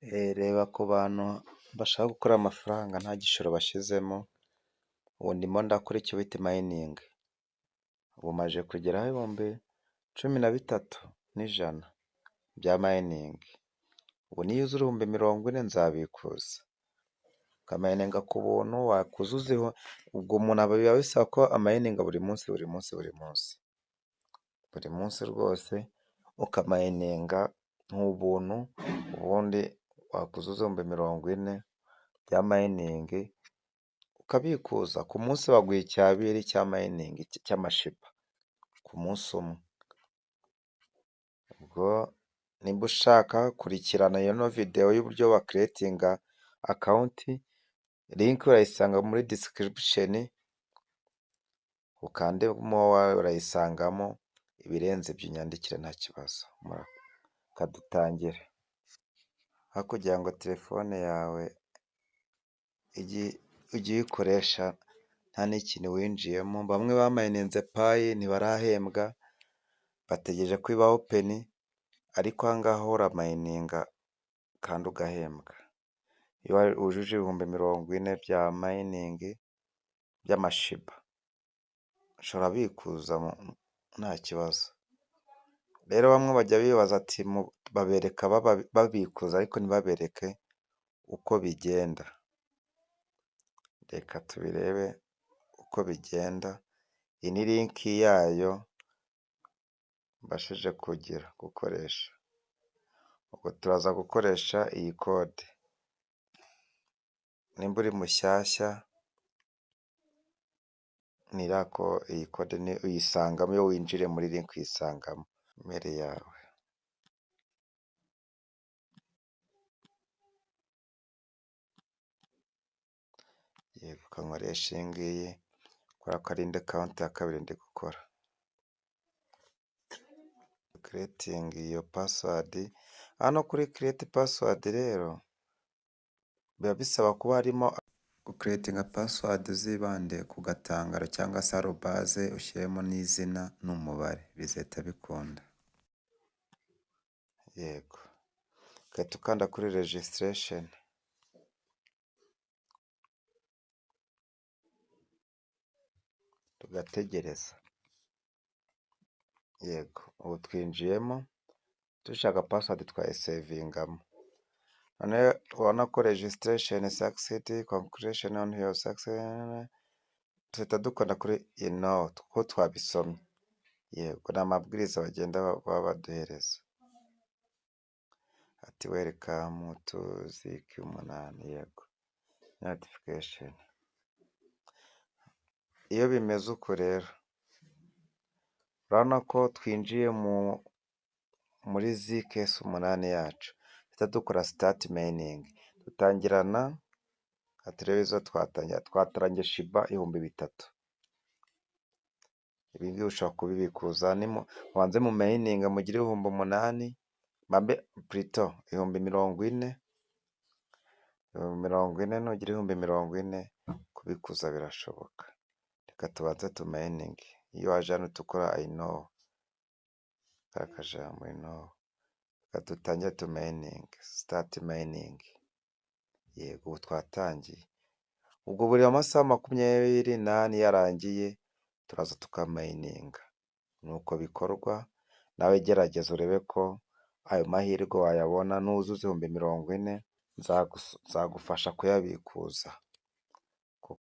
Reba ku bantu bashaka gukora amafaranga nta gishoro bashyizemo, ubu ndimo ndakora icyo bita mining, ubu maze kugeraho 13,100 bya mining, ubu niyuzura 40,000 nzabikuza, ukamininga ku buntu wakuzuza, ubwo umuntu biba bisaba ko amininga buri munsi, buri munsi, buri munsi, buri munsi rwose ukamininga ni ubuntu, ubundi wakuzuza 40,000 bya mining ukabikuza, ku munsi baguha icyabiri cya mining cy'amaShiba ku munsi umwe. Ubwo nimba ushaka kurikirana ino videwo y'uburyo bacreatinga account, link urayisanga muri description, ukandemo urayisangamo, ibirenze ibyo unyandikire nta kibazo. Reka dutangire. Aho kugira ngo telefone yawe ujye uyikoresha nta n'ikintu winjiyemo, bamwe bamininze Pi ntibarahembwa, bategereje ko iba open, ariko aha ngaha ho uramininga kandi ugahembwa. Iyo wujuje 40,000 bya mining by'amaShiba, ushobora bikuza nta kibazo. Rero bamwe bajya bibaza ati babereka babikuza ariko ntibabereke uko bigenda. Reka tubirebe uko bigenda, iyi ni link yayo mbashije kugira gukoresha. Ubwo turaza gukoresha iyi code. Nimba uri mushyashya, iyi code uyisangamo iyo winjiriye muri link uyisangamo, email yawe. Yego, reka nkoreshe iyi ngiyi kubera ko ari indi account ya kabiri ndi gukora. Creating iyo password, hano kuri create password rero biba bisaba kuba harimo gucreatinga password, uzibande ku gatangaro cyangwa se arobase, ushyiremo n'izina n'umubare, bizahita bikunda. Yego, ugahita ukanda kuri registration. Tugategereza. Yego, ubu twinjiyemo, dushaka password twayisavingamo. Noneho ubona ko registration succeed, congratulation on your success, duhita dukanda kuri ino kuko twabisomye. Yego, ni amabwiriza bagenda baba baduhereza. Ati "Welcome to ZK 8", yego, notification. Iyo bimeze uku rero, urabona ko twinjiye muri ZKS 8 yacu, duhita dukora start mining. Dutangirana, reka turebe izo twatangira, twatangiye Shiba 3000. Ibi ngibi ushobora kubibikuza, mubanze mumininge mugire 8000, plutôt 40,000, 40,000, nugira 40,000 kubikuza birashoboka. Reka tubanze tumininge. Iyo waje hano uhita ukora "I know", kariya kajambo "I know". Reka dutangire tumininge, start mining. Yego, ubu twatangiye. Ubwo buri amasaha 24 iyo arangiye turaza tukamininga. Ni uko bikorwa, nawe gerageza urebe ko ayo mahirwe wayabona, nuzuza 40,000 nzagufasha kuyabikuza.